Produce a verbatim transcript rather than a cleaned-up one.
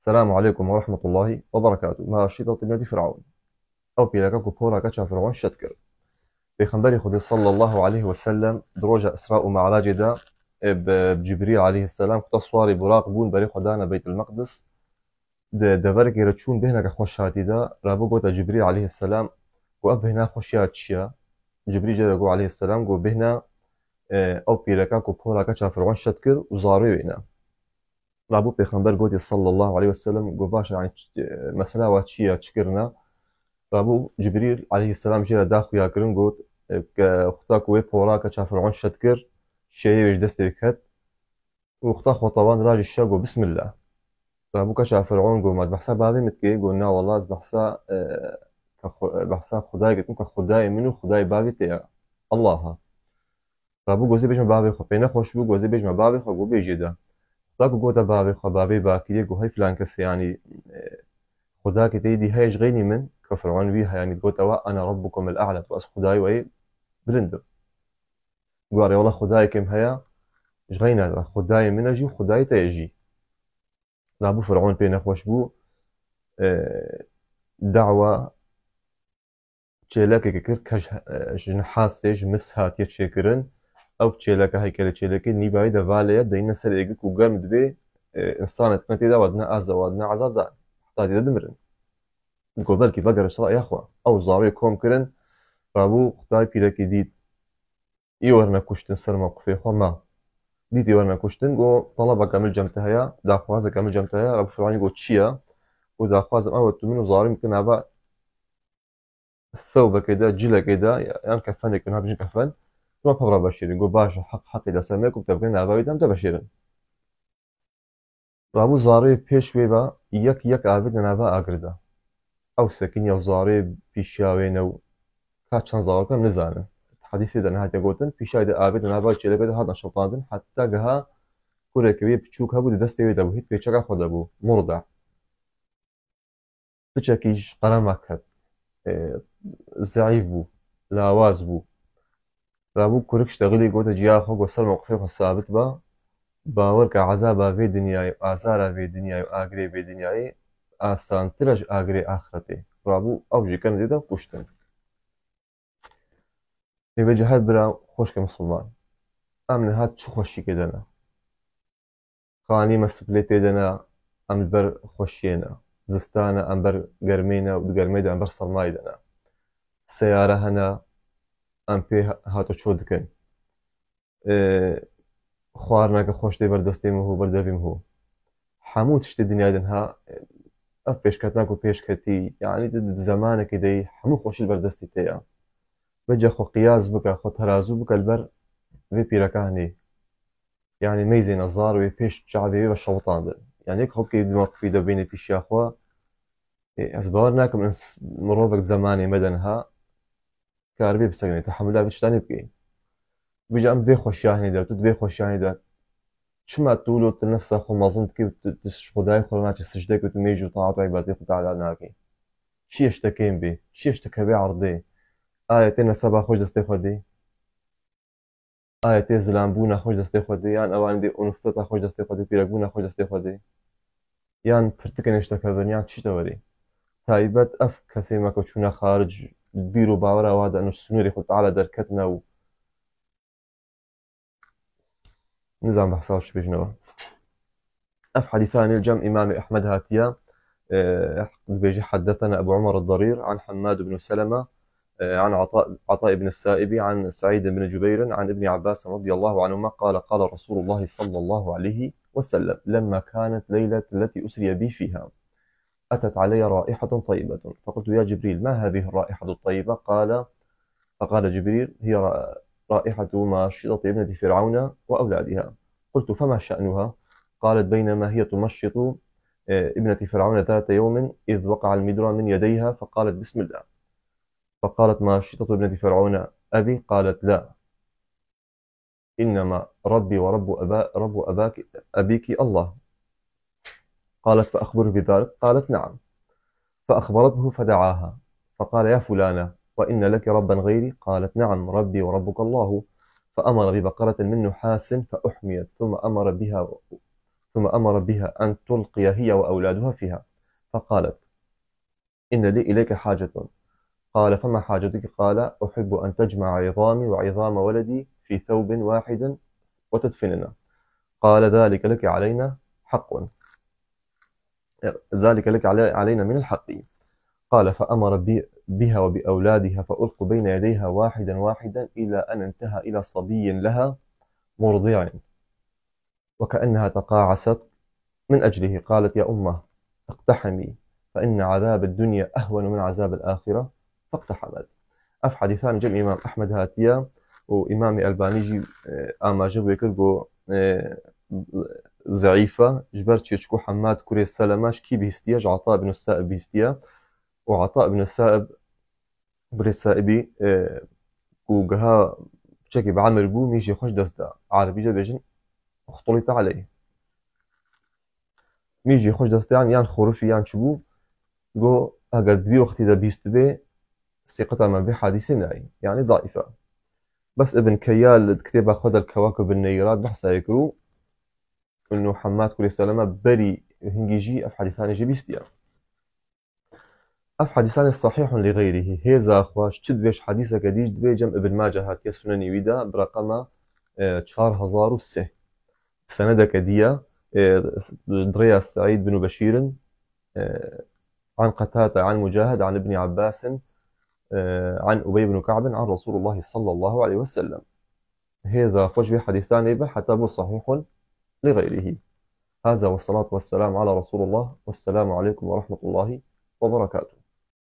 Selamu aleykum ve rahmetullahi ve berekatuhu. Maşîta ibnetî Firavun. Ew pîreka ku pora keça Firavun şet kir. Pêxemberê Xwedê sallallahu aleyhi ve sellem di roja Îsra û Mi'racê de, e, bi Cibrîl aleyhisselam ku te swarê Buraq bûn, berê xwe dane Beytul Meqdis. Di deverekê re çûn, bêhneke xweş hatî de, rabû gote Cibrîl aleyhisselam ku ev bêhna xweş ya çi ye? Cibrîl jê re got aleyhisselam, got bêhna, e, ew pîreka ku pora keça Firavun şet kir û zarê wê ne. Rabû Pêxember gotê sallallahu aleyhi ve sellem, got baş e, yanî ç-, e, mesela wa çi ye, çi kirine? Rabû Cibrîl aleyhisselam jê re da xuya kirin, got, e, ke xuda ku wê pora keça Firavun şet kir, şêyê wê ji destê wê ket. Û xuda xwe tewand ra jî şe got, Bismillah. Rabû keça Firavun got, Ma tu behsa bavê min dikî? Got, Na wela, ez behsa, e, ke xwe-, behsa Xwedayê dikim ke Xwedayê min û Xwedayê bavê te ye, Allah e. Rabû got, Ez ê bêjime bavê xwe. Pê nexweş bû, got, Ez ê bêjime bavê xwe, got, Bêjê de. Xuda ku gote bavê xwe, bavê bakiriyê, got, Hey filan kesê, yanî, e, Xwedakê te yê dî heye ji xeynî min? Ke Firavun wî heye, yanî gote we, Ene rabbukumul a'la, got, Ez Xwedayê we yê bilind im. Got, Erê wela Xwedayekê min heye ji xeyna te, Xwedayê min e jî, Xwedayê te ye jî. Rabû Firavun pê nexweş bû, e, dawa çêlekeke kir, ke ji, e, ji nihasê, ji mis hatiye çêkirin. Ew çêleke, heykelê çêlekê nîvayî de valê ye, deyne ser êgik û germ dibê, e, însanê dikine tê de, wa dine eza, wa dine ezab da, heta tê de dimirin. Got, Belkî vegere ji raya xwe. Ew zarê kom kirin, rabû xuday pîrekî dît. Î werine kuştin ser mewqifê xwe me. Dîtî werine kuştin, got, Telebeke min cem te heye, daxwazeke min cem te heye. Rabû Firavunî got, Çi ye? Got, Daxwazim ew e, tu min û zarî min bike nava thewbekê de, cilekê de, yan kefenekê, niha bijin kefen, tu me pevra veşêrin. Got, Baş e, heq heqê de ser me, ku te bike nava wê de, em te veşêrin. Rabû zarê pêş wê ve yek yek avêtine nava agirê de. Ew sekiniye û zarê pîşiya wê ne û ka çend zarok em nizanin. Hedîsê de nehatiye gotin, pîşiya wê de avêtine nava çêlekê de hatin şewitandin, heta geha kurekê wê piçûk hebû, di destê wê de bû, hît pêçeka xwe de bû, murda. Piçekî ji qerema ket, e, zeîf bû, lawaz bû. Rabû kurik ji texilî gote ciya xwe, got, Ser mewqifê xwe sabit be, bawer ke ezaba vê dinyayê û azara vê dinyayê û agirê vê dinyayê asantir e ji agirê axretê. Rabû ew jî ken dê de kuştin. Ê vêca her bira xweşke misilman, em niha çi xweşîkê de ne? Xanî me siplê tê de ne, em li ber xweşiyê ne. Zistan e, em ber germê ne û di germê de em ber sermayê de ne. Seyare hene, em pê ha-, hatoço dikin. Ê, xwarineke xweş tê ber destê min hû, ber devî min hû. Hemû tiştê dinyayê de niha, ev pêşketina ku pêş ketî, yanî di, di zemanekê de yî hemû xweşî li ber destê te ye. Vêca xwe qiyas bike, xwe terazû bike li ber vê pîrekanê. Yanî meyzê nezar wê pêş çavê wê ve şewitandin. Yanî yek xwe bikê di mewqifî de bênê pîşiya xwe. Ê, ez bawer nakim ins-, mirovek di zemanê me de niha karibê bisekine, tehemûla vê tiştanê bike. Vêca em di vê xweşiya hinê de, tu di vê xweşiya hinê de, çima tu wilo tu nefsa xwe mezin dikî û tu, tu ji Xwedayê xwe re naçî sicdekî û tu mêj û taat û îbadetê Xwedê Teala nakî? Çi ye ji te kêm bê? Çi ye ji te kevê erdê? Aye tê neseba xwe ji destê xwe dê? Aye tê zilanbûna xwe ji destê xwe dê? Yan ewanî dê unûfeta xwe ji destê xwe dê, pîrekbûna xwe ji destê xwe dê? Yan pirtikên ji te kevin, yan çi ji te werê? Taybet ev kesê me ku çûne xaric, bîr û bawera wa de, ji sînorê Xwedê Teala derketine û nizam behsa çi bêjine we. Ev hedîsa nêl cem Îmamê Ehmed hatiye, e, dibêje, حدثنا أبو عمر الضرير عن حماد بن سلمة، e, عن عطاء، عطاء بن السائب عن سعيد بن جبير عن ابن عباس رضي الله عنهما قال: قال رسول الله صلى الله عليه وسلم: لما كانت ليلة التي أسري بي فيها، أتت علي رائحة طيبة، فقلت: يا جبريل، ما هذه الرائحة الطيبة؟ قال، فقال جبريل: هي را-، رائحة ماشطة ابنة فرعون وأولادها. قلت: فما شأنها؟ قالت: بينما هي تمشط، آه، ابنة فرعون ذات يوم إذ وقع المدرى من يديها، فقالت: بسم الله. فقالت ماشطة ابنة فرعون: أبي؟ قالت: لا. إنما ربي ورب أبا-، رب أباك، أبيك الله. قالت: فأخبره بذلك؟ قالت: نعم. فأخبرته فدعاها، فقال: يا فلانة، وإن لك ربا غيري؟ قالت: نعم، ربي وربك الله. فأمر ببقرة من نحاس فأحميت، ثم أمر بها، ثم أمر بها أن تلقي هي وأولادها فيها، فقالت: إن لي إليك حاجة. قال: فما حاجتك؟ قال: أحب أن تجمع عظامي وعظام ولدي في ثوب واحد وتدفننا. قال: ذلك لك علينا حق، ذلك لك علي-، علينا من الحق. قال: فأمر بي-، بها وبأولادها فألقوا بين يديها واحدا واحدا إلى أن انتهى إلى صبي لها مرضع، وكأنها تقاعست من أجله. قالت: يا أمه، اقتحمي، فإن عذاب الدنيا أهون من عذاب الآخرة. فاقتحمت. Ev hedîsan cem Îmam Ehmed hatiye û Îmamê Elbanî jî, e, amaje bûye kir ku, e, zeîf e, ji ber çi? Çiku Hemmad kurê Selema ji kî bihîstiye? Ji Ata ibn Saib bihîstiye. Û Ata ibn Saib, kurê Saibî, e, ku giha çekî bi emir bû, mîjê xwe ji dest da. Erebî jê bêjin: اختلط عليه. Mîjê xwe ji dest da, yan xorifî yan çi bû, go: eger di vî wextî de bihîstibê, sîqeta me vê hadîsê nayê. Yanî daîf e. Bes Ibn Keyyal di kitêba xwe de Kewakib Neyrat behsa yê kir û û Hemmad kurê Selema berî hingî jî ev hedîsanê jê bihîstiye. Ev hedîsanê sahîhun li xeyrihî. Hêza xwe ji çi dibê, ji hedîseke dî jî dibê, cem Ibn Mace hatiye Sunenî wî de bi reqema, e, çar hezar û sê. Senedeke dî ye, e, di rêya Seîd bin Beşîr in, e, an Qetate, an Mucahid, an Ibn Abbas, e, an Ubey bin Ka'b, an Resulullahî sallallahu aleyhi ve sellem. Hêza xwe ji vê hedîsanê be heta bû sahîhun li xeyrihî. Haza ve salatu ve selamu ala Resulullah ve selamu aleykum ve rahmetullahi ve berekatuhu.